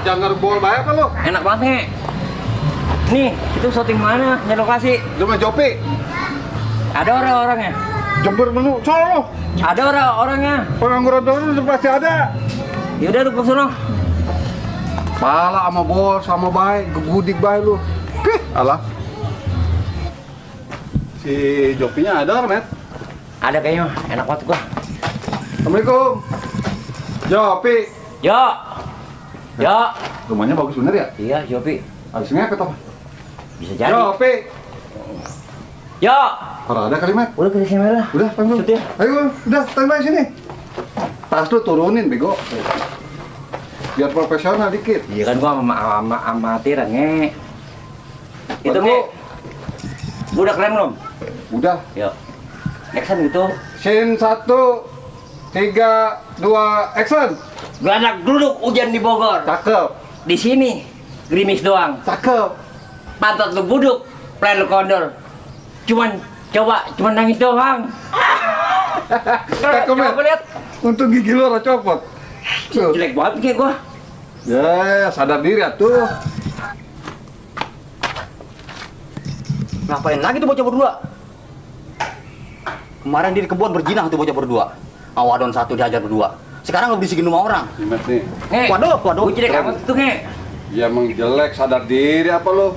jangan bol bayar apa lu? Enak banget nih. Nih, itu syuting mana? Di lokasi. Cuma Jopi. Ada orang-orangnya. Jember menu, solo. Ada orang-orangnya. Pengangguran itu pasti ada. Yaudah tuh ke sono. Pala sama bol sama baik, gegudik baik lu. Alah. Si Jopinya ada, Met? Ada kayaknya, enak banget gua. Assalamualaikum. Jopi. Yo. Yo. Rumahnya bagus bener ya? Iya, Jopi. Habis ngepet apa? Bisa jadi. Jopi. Yo. Kalau ada kalimat. Udah ke sini lah. Udah, tunggu. Shoot ya. Ayo, udah, standby sini. Tas lu turunin, bego. Biar profesional dikit. Iya kan gua amatir nge. Itu nge. Lu udah keren belum? Udah. Yuk. Action gitu. Scene 1, 3, 2, action. Geladak duduk hujan di Bogor. Cakep. Di sini gerimis doang. Cakep. Pantat lu buduk, plan lu kondor. Cuman nangis doang. Cakep, Met. Coba lihat. Untung gigi lu orang copot. Tuh. Jelek banget kayak gua. Ya, sadar diri ya tuh. Ngapain lagi tuh bocah berdua? Kemarin dia di kebun berjinah tuh bocah berdua. Awadon satu dihajar berdua. Sekarang ngebisikin rumah orang. Met nih. Nge. Waduh. Gua jelek amat tuh, Nge. Ya emang jelek, sadar diri apa lu?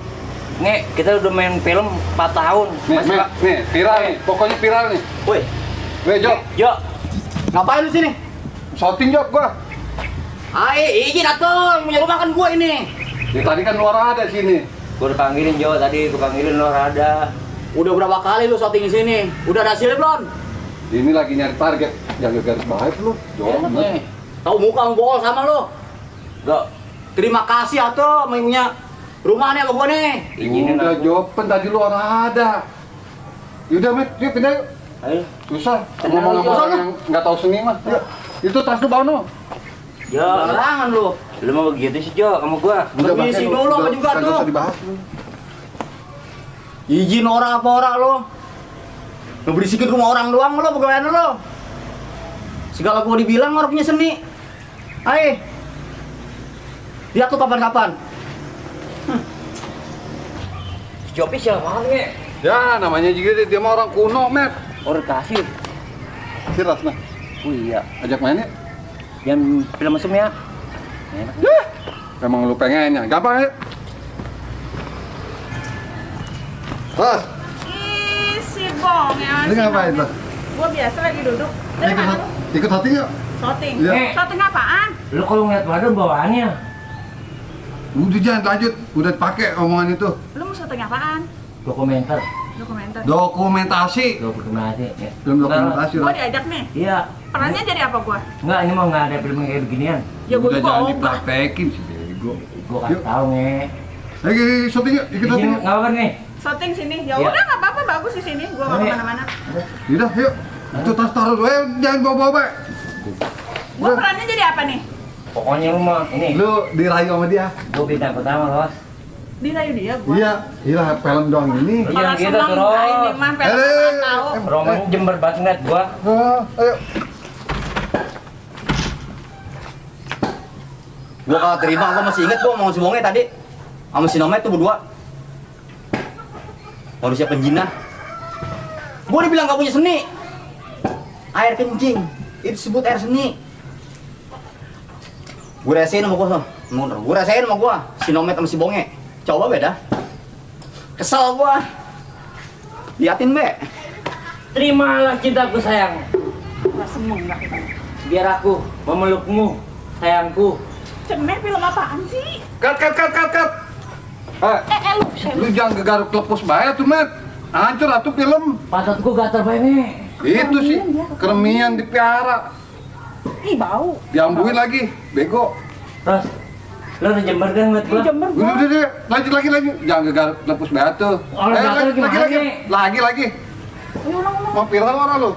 Nge, kita udah main film 4 tahun. Nih, viral nih. Pokoknya viral nih. Woi, Weh, Jok. Yo. ngapain lu sini? Shooting, Jok, gua. Izin atuh, punya rumah kan gua ini. Ya tadi kan luar ada sini. Gua udah panggilin Jo tadi, gua panggilin lo ada. Udah berapa kali lu syuting di sini? Udah ada hasilnya belum? Ini lagi nyari target. Jaga garis baik lu. Jok. Nih, tahu muka bohong sama lu. Gak. Terima kasih atuh, punya rumah nih sama gua nih. Izinin Udah, aku. Jok. Pen tadi luar ada. Yaudah, Met. Yuk, pindah yuk. Ayo. Susah. Tenang, Ngomong sama Jok. orang yang nggak tahu seni mah. Yuk. Itu tas lu bawa no. Jo. Barangan lu. Lu mau begitu sih Jo sama gua. Permisi dulu apa juga Nggak tuh. usah dibahas lu. Izin orang apa orang lu? Ngeberisikin rumah orang doang lu, pegawaian lu. Segala gua dibilang orang punya seni. Ayo. Lihat tuh kapan-kapan. Si Jopi siapa banget, Nge? Ya, namanya juga dia mah orang kuno, Met. Orang kasih. Siras, nah. Oh iya. Ajak main ya. Jangan film mesum ya. Enak. Emang lu pengennya. Gampang ya. Bos, Ih, si Bong ya. ini ngapain, Bos? Gua biasa lagi duduk. Dari mana lu? Ikut hati yuk. Shooting. Iya. Shooting apaan? Lu kalau ngeliat badan bawaannya. Udah jangan lanjut, udah dipakai omongan itu. Lu mau syuting apaan? Dokumenter. Dokumenter. Dokumentasi. Dokumentasi ya. Film dokumentasi Gua lah. diajak nih. Iya. Perannya jadi apa gua? Enggak, ini mah nggak ada film yang kayak beginian. Ya gua Udah juga jangan ogah. dipraktekin sih, bego. Gua Yuk. kasih tahu, Nge. Lagi syuting yuk, ikut hati Izin yuk. nggak apa nih? Syuting sini. Ya Iya. udah enggak apa-apa, bagus di sini. Gua enggak Oke. kemana-mana. Yaudah, yuk. Itu tas taruh dulu, jangan bawa-bawa, Pak. Gua perannya jadi apa nih? Pokoknya lu mah ini. Lu dirayu sama dia. Gua bintang pertama, Bos. Dirayu dia gua. Iya, iya film doang ini. Lu Kalau jangan gitu seneng terus. enggak ini mah film enggak tahu. Roman Jember banget ngeliat gua. Ayo. Gua kalau terima, gua masih inget gua mau si Bonge tadi sama si Nomet tuh berdua. Manusia penjinah. Gua dibilang gak punya seni. Air kencing, itu disebut air seni. Gua rasain sama gua, mundur. Gua rasain sama gua, si Nomet sama si Bonge. Coba beda. Kesel gua. Liatin, Be. Terimalah cintaku sayang. Enggak semeng enggak. Biar aku memelukmu, sayangku. Cemen film apaan sih? Cut. Lu jangan gegaruk lepus bahaya tuh, Met. Hancur atuh film. Pantatku gatal banget, Nge. Itu sih, keremian dipiara. Ih, bau. Diambuin lagi, bego. Terus, lu udah Jember kan ngeliat gua? Ih, Jember gua. Udah, lanjut lagi. Jangan gegaruk lepus bahaya tuh. Oh, lu gatal gimana, Nge? Lagi. Ayo ulang. Mau viral orang lu.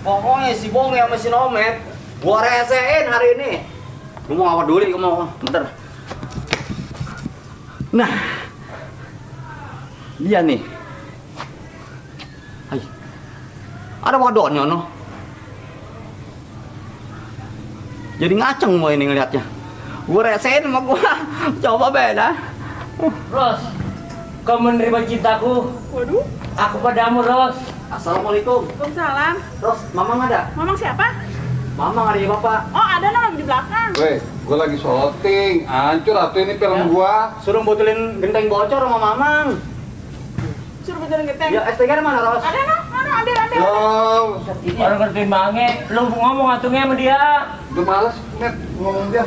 Pokoknya si Bonge sama si Nomet, gua resein hari ini. Lu mau apa dulu? Gua mau, bentar. Nah, dia nih. Hai. Ada wadonnya no. Jadi ngaceng gua ini ngelihatnya. Gua resein sama gua. Coba beda. Ros, kau menerima cintaku. Waduh. Aku padamu, Ros. Assalamualaikum. Waalaikumsalam. Ros, Mamang ada? Mamang siapa? Mamang ada ya Bapak. Oh, ada no lagi di belakang. Weh, gua lagi syuting. Hancur atuh ini film gua. Suruh botolin genteng bocor sama Mamang. Suruh betul geteng. Ya, STK mana, Ros? Ada no, ada. Oh, Orang ngerti banget. Lu ngomong atungnya sama dia. udah males net ngomong dia.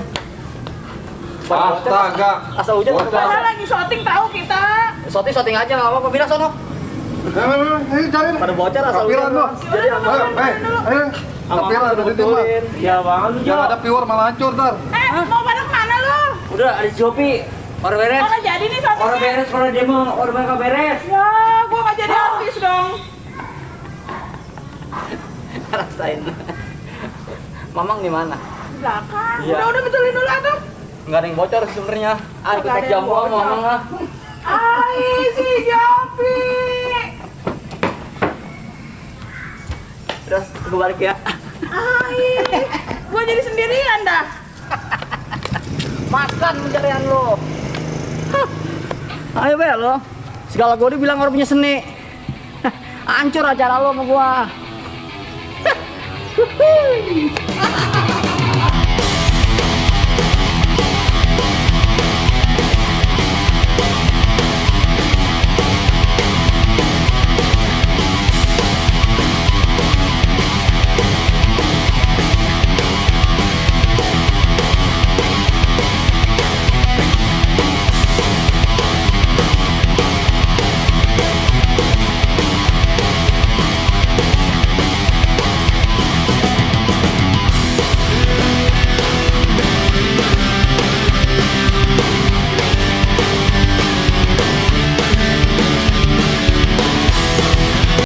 Astaga. Asal hujan Bocor. Padahal lagi syuting tahu kita. Shooting aja nggak apa-apa. Pindah sono. Ayo cari. Pada bocor asal Kapiran hujan. lu. Jadi sama Ayo. Kapiran udah di rumah. Ya bang, lu Jangan Jo. ada pior malah hancur ntar. Mau pada kemana lu? Udah ada Jopi. Orang beres. Orang jadi nih syutingnya. Orang beres kalau dia mau orang mereka beres. Ya, gua nggak jadi artis dong. Rasain. Mamang di mana? Di belakang. Iya. Udah betulin dulu atuh. Nggak ada yang bocor sebenarnya. Ah, ikut Nggak ada tek yang jamu sama bocor. Mamang lah. Ai si Jopi. Terus gue balik ya. Ai, gua jadi sendirian dah. Makan pencarian lo. Ayo be lo. Segala gue dibilang orang punya seni. Hancur acara lo sama gua.